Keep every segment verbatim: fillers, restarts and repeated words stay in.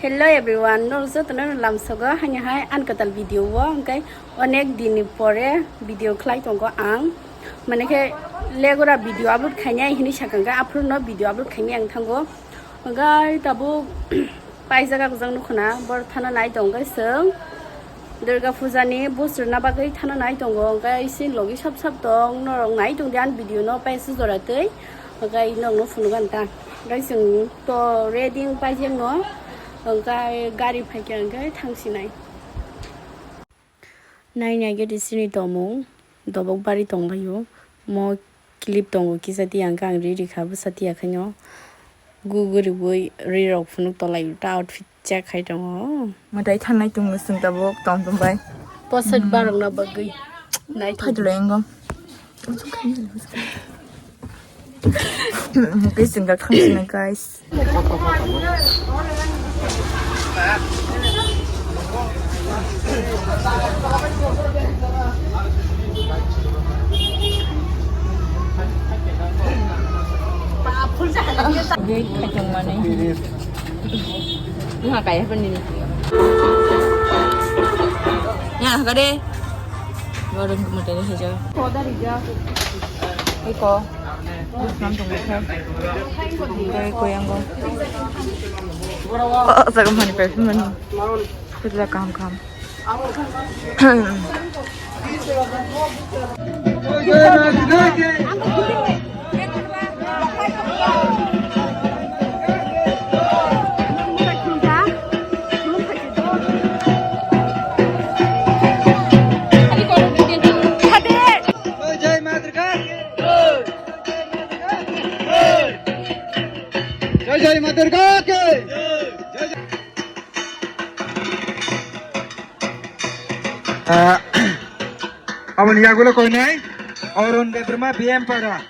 Hello everyone, norok jotono lamsogo hani hai an kwtal video o, hwnkhe onek din ni pore video khlai tongo ang, mane khe legora video upload khainai hini sakha, hwnkhe aphuru no video upload khaimai ang thango, hwnkhe tabuk paijak akjak nukhuna bor thana nai tong khe chwng Durga Puja ni bus rwna bagwi thana nai tongo, hwnkhe isin logi sap sap tong norok nai tong di an video no paisa jora twi, hwnkhe norok no phunuk an ta, hwnkhe chwng to ready wng paijak no. Hwnkhe gari phaikha hwnkhe thangsinai. Naina gate sini tomung dobok bari tonglaio. Mo clip tongo kisa tiya hwnkhe ang ri rikha bwsa tiya khaino. Gu guriwi ri rok phunuk tolai ta outfit check khai tongo. Mwtai thanai tongo chwng tabuk tong tong bai. Poset barokna bagwi. Nai phai dolo engom. Guys, chwng da thang sini, guys. Guys, khaitong mani. Nokha kaya pon nini. Ya, haka de. Borok mutani hija. Iko. Nam tong kha. Iko yang go. Oh, jaga mani perfume mani. Kudla kam kam. जय जय माँ दुर्गा की। जय जय माँ दुर्गा की। Ah, aboni yagulo koinai Arun Debbarma B M Para.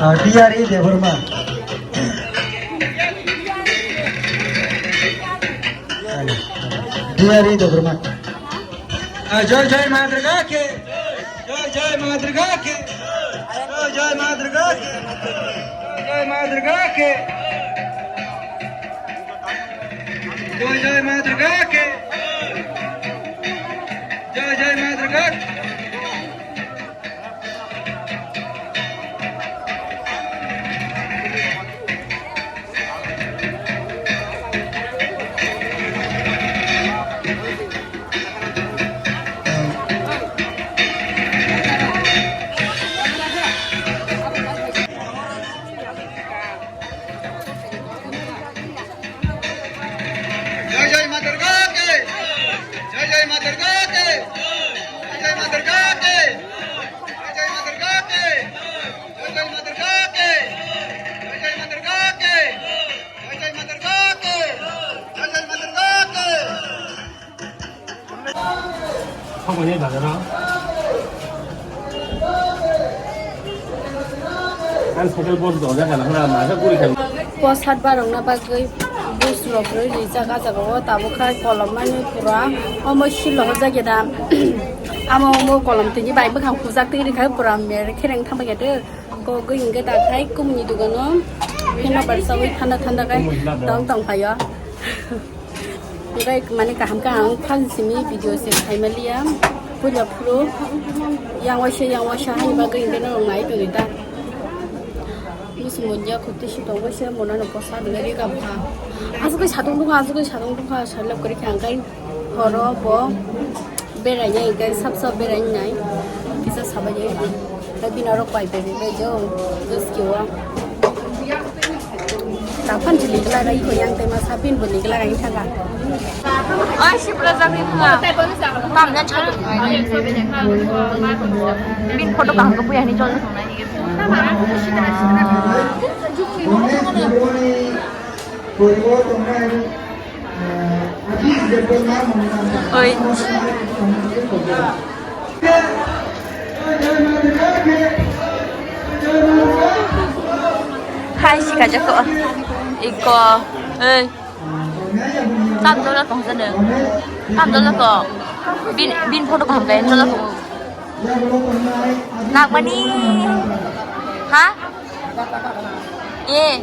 Ah, D R E Debbarma. D R E Debbarma. Ah, Joy Joy Madurga ke. Joy Joy Madurga ke. Joy Joy Madurga ke. Joy Joy Madurga ke. Joy Joy Madurga ke. Joy Joy Madurga ke. जय जय माँ दुर्गा के। जय जय माँ दुर्गा के। जय जय माँ दुर्गा के। जय जय माँ दुर्गा के। जय जय माँ दुर्गा के। जय जय माँ दुर्गा के। जय जय माँ दुर्गा के। जय जय माँ दुर्गा के। Ang cycle board dong jaga na hana masa guri khan. Posat barokna bagwi bus rok rwi rijak ah jaga o, tabuk khai kolom mani pura omo silo hojak ya da. Amo omo kolom tini bai bwkhang pujak twi rikha pura mer khereng thangbai khe. Kok gwi hwnkhe dakhai kumni dogano pheno barsawi thanda thanda khai tong tong phaio. Hwnkhe mani kaham kaham phan simi video se khaimaliya. Puila phuru yang waisa yang waisa hani bagwi hwnkhe norok nai tongwi ta. Musu mundia khuti si tong waisa monano posa dwgari gabha. Aswk khe satung dukha, aswk khe satung dukha, salap kwrwi khe ang kai. Horo bo berainai, hwnkhe sap sap berainai. Kisa sabai jai. Tei bini oro pai pai bai jo, jo skiwa. Taphan chili kla rai ko yang tema sapin boni kla rai thaga. Oi, sipra jagni thanga. Tam na chha. Bin photo kaham ko puya ni chol thang nai. Oi. Hai, si kajak ko. Iko. Oi. Tam dola tong sana. Tam dola ko. Bin, bin photo kaham kaya dola ko. Nangmani. Ha? Eh,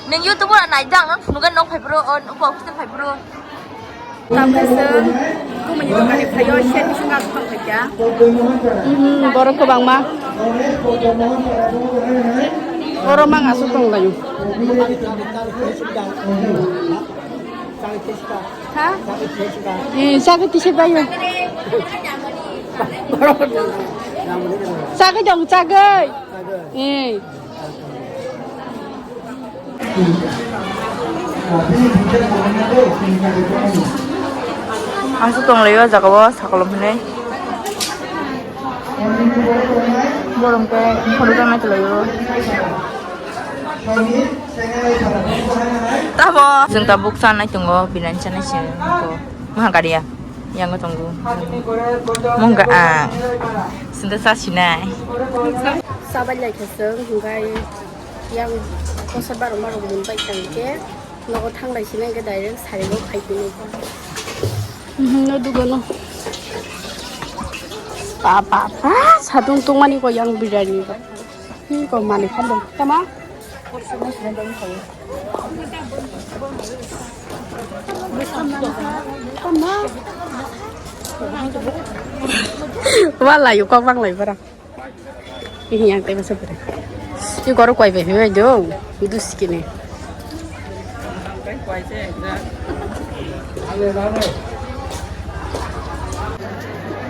nang YouTube-o naidang, nang phunugan nong phai bro, on upa office phai bro. Tam kaisa, kumani dogani phaio, shen sunga thang phaikya. Mhm, borok kwbangma. Oro mang aswk tong laio. Ha? Eh, sagwi tisa baio. Sagwi dong, sagwi. Eh. Aswk tong laio jaga o sakolom hinwi. Borok khe phone rwjaknai tong laio. Tamo. Chwng tabuk chanai tongo, binani chanai se. Maha garia. Yango tongo. Mungga ang. Sinta sa sinai. Sabai lai khasong, hingkai yang kosar barong barong mun bai tang ke. Nogo thang lai sinai ke direct sari go khai pini. Mhm, no dugo no. Pa, pa, pa, satung tungmani ko yang birani ko. Ni ko mani khandong. Tama? Wala yu kok bang lai bara. Ini yang tema sebenernya. Ini koro kuai bai bai do. Itu sikini.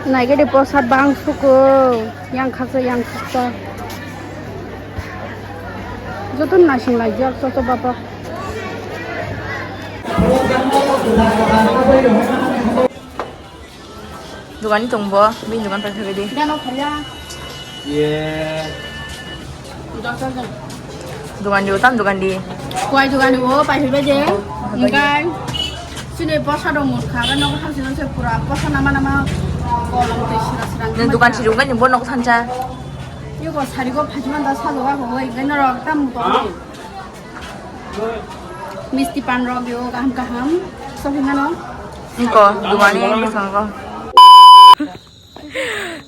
Naigede posa bang suko yang khasa yang khasa. Joto nasing lai jak joto bapa. Dogani tongbo, bini dogan pai phaibai di. Dano khalya. Ye. Dogan di, tam dogan di. Kuai dogan di, o pai phaibai je. Engkai. Sini posa dong mur kha, nogo thamsi nang se pura posa nama nama kolom tei sira sira. Nang dogan si dogan ni bo nogo thansa. Yo ko sari ko phajima da sa doga ko, engkai norok tam ko. Misti pan rok yo kaham kaham. Sofi mano. Niko, dumani bwskango.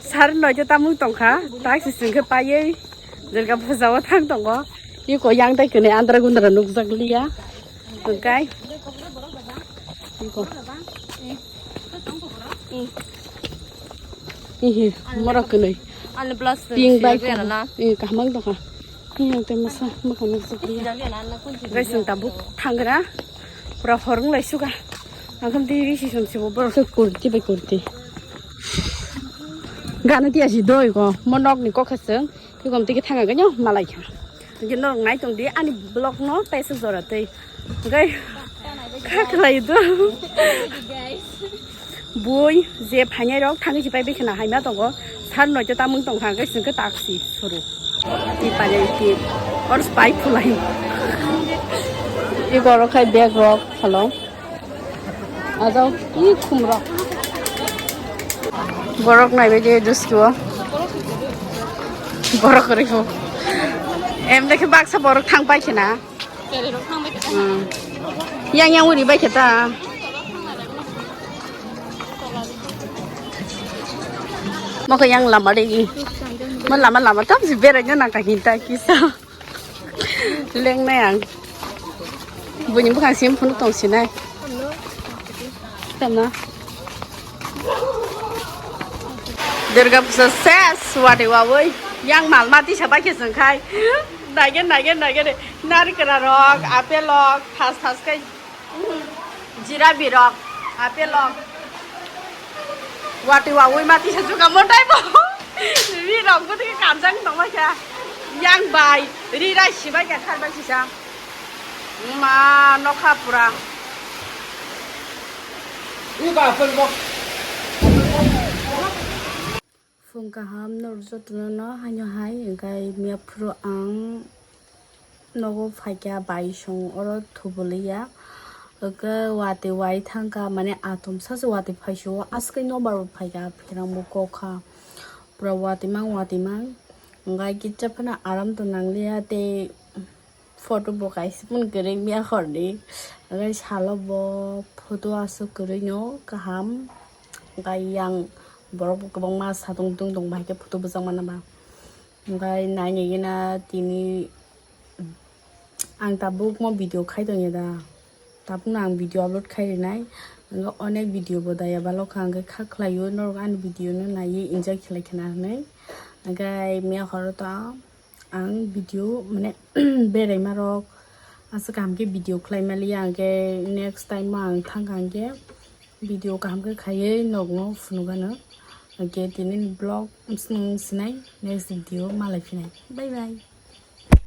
Sar noito tamung tongkha, tak si singkhe paiwi jerga bwsao thang tongo. Niko yang tai kwnwi andra gundra nukjak liya. Hwnkhe. Niko. Ihi, morok kwnwi. Pink bai kaham tongkha. Yang tei masa mokang nukjak liya. Guys, ang tabuk thangra. Pura hor wng lai suka. Ang khe tei risi song sibo borok khe kurti bai kurti. Gana tiya si doi go. Mo nok ni kokha song. Tei gom tei thanga ganyo malai kha. Tei norok nai tong di ani vlog no tei se jora tei. Gai. Kha khlai do. Bui je phainai rok thangwi si pai bai khna haima tongo. Sar noito tamung tong kha, hwnkhe chwngkhe taksi suru. Ti pai ti. Or spy phulai. I borok khai bag rok khalo. Ajao i khum rok. Borok nai bai je duskio. Borok rifo. Em dekhe baksa borok thang pai khna. Hmm. Yang yang uri bai khe ta. Mokho yang lama de. Mo lama lama tam si berai na nang ka hinta kisa. Leng nai ang. Buni bukhang sim phunu tong sinai. Tama. Durga Puja ses, wade wawoi. Yang mal mati sabai khe sengkhai. Nage, nage, nage de. Narikra rok, apple rok, thas thas kai. Jira birok, apple rok. Wati wawoi mati sajuka motai bo. Ri rok bo tike kanjang tongma kha. Yang bai, ri rai sibai kha kharbai sisa. Ma nokha pura. Uga apple rok. Phung kaham norok jotono no haino hai, hwnkhe miya phuru ang nogo phaikha bai song oro thuboliya, hwnkhe watwi wai thangkha, mane atom sasu watwi phaisio, aswk nobar bo phaikha, pherang bo kokha, pura watwi mang watwi mang, hwnkhe kisa phano aram tong nangliya tei. Photo bo kaisa phano kwrwi miya horni. Hwnkhe salo bo photo aswk kwrwi no kaham. Hwnkhe yang Borok bo kwbangma satung tung tong, bahai khe photo bwchak mana ba. Hwnkhe nainigina tini ang tabuk mo video khai tongya da. Tabukno ang video upload khai rinai. Hwnkhe onek video bo daya balo kha, hwnkhe kha khlaio norok ani video no naiwi enjoy khlai khna hwnwi. Hwnkhe miya horo to ang video mane beraima rok aswk kaham khe video khlai maliya, hwnkhe next time o ang thang kha hwnkhe video kaham khe khaiwi nokno phunukgano. Hwnkhe tini vlog sinai next video malai phinai. Bye bye.